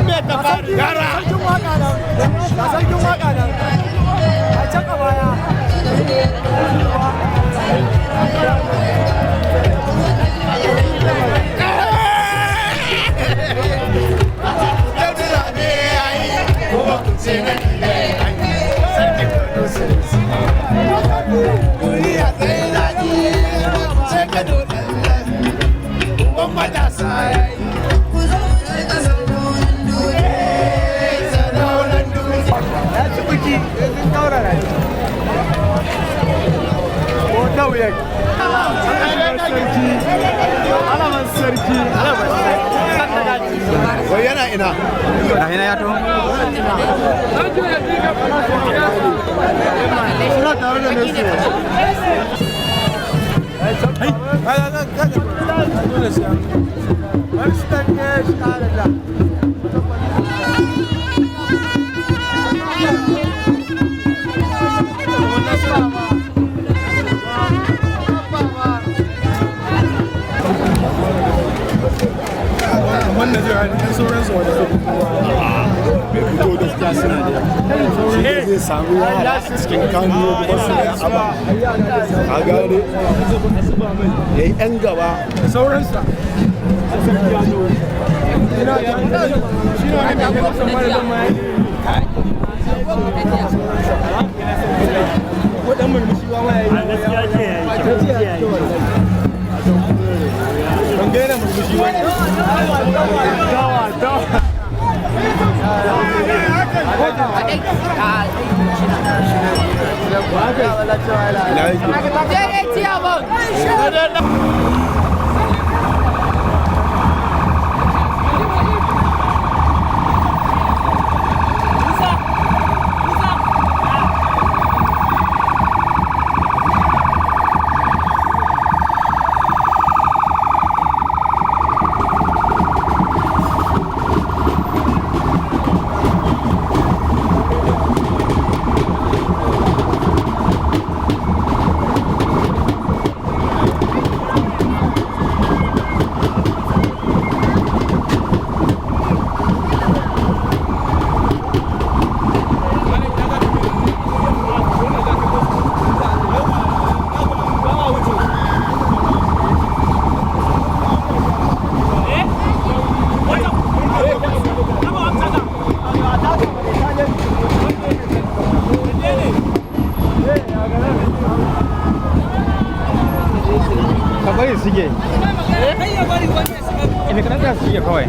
Sarkin waka nan, ga sarkin waka nan, a can a baya. Ya ci biki, sun kaurara shi. Ko dauye. Sarki, alaman sarki, alaman sarki. Wai yana ina? Ga hina ya to. Suna tare da Messi. Wannan zai haɗu da sauransu wanda su Bai fito gaskiya suna da shi ne zai samu yara a cikin Kano kuma su yi aba. A gane? Ya yi 'yan gaba. Da sauransu. Shi ne wani mai kai mara zama ya ko dan murmushi ba ma ya yi. Gaskiya ce ya yi kyau. Ban ga yana murmushi ba. Dawa, dawa. Ina yake? Ka bari suke. Ina kaɗan da suke kawai.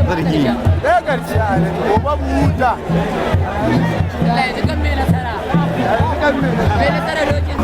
Zargi. Ɗaya ƙarshe a nan, gobe mu huta. Allah ya ji kan mai nasara. Yanzu kan mai nasara. Mai nasara dokin.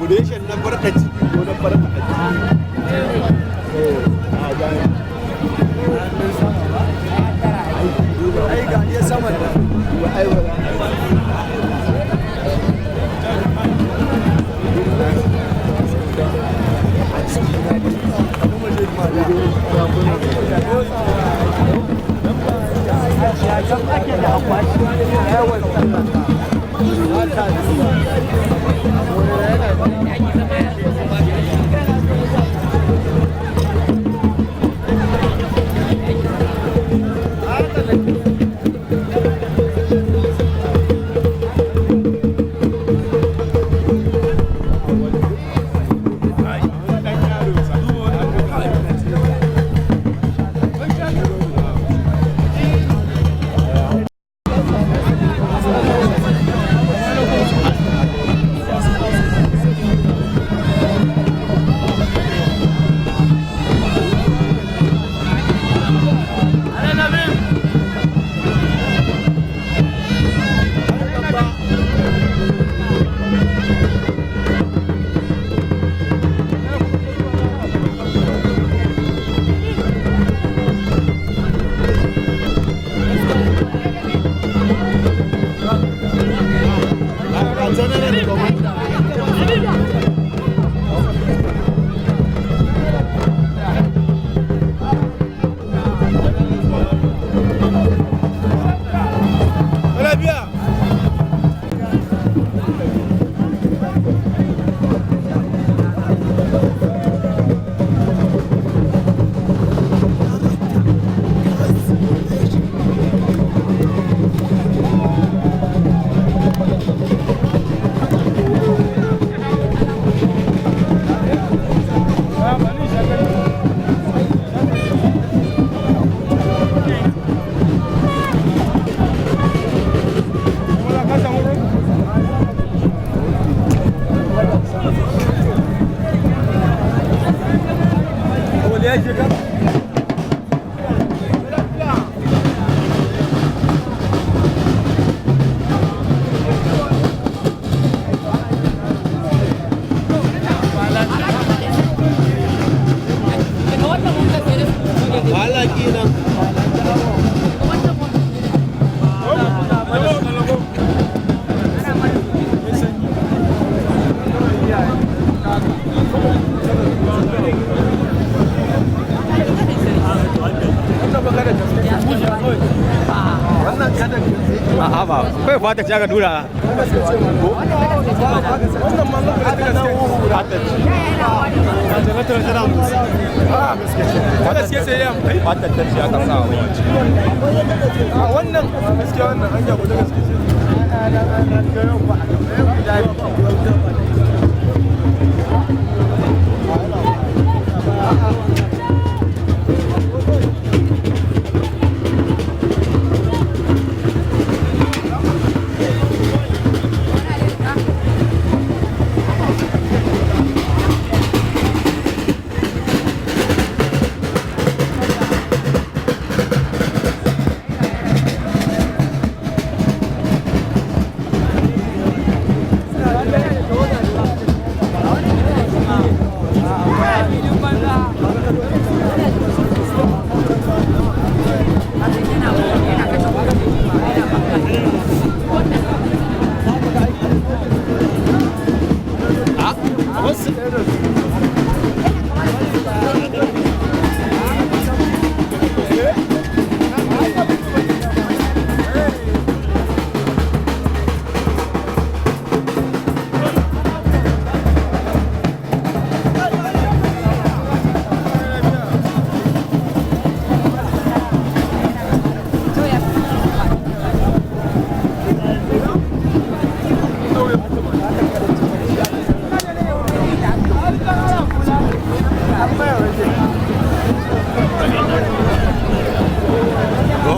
Operation na barka ciki ko na barka a ciki. A gane. Ai ga iya saman da. Ai ba za a yi. A'a ba kai fata ce aka dura. Fata ta ce aka sa wa. Wannan gaskiya, wannan an yabu da gaske ce.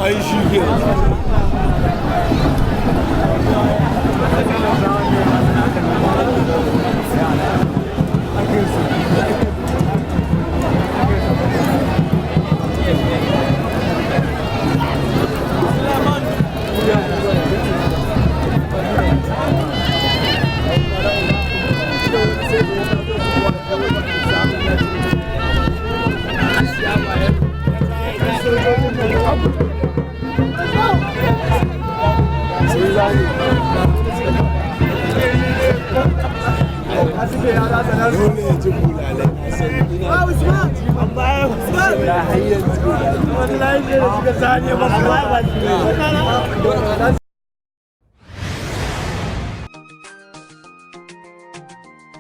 Ai shi ke. Dole ya ji bulalai, na san ina da har yanzu bulalai.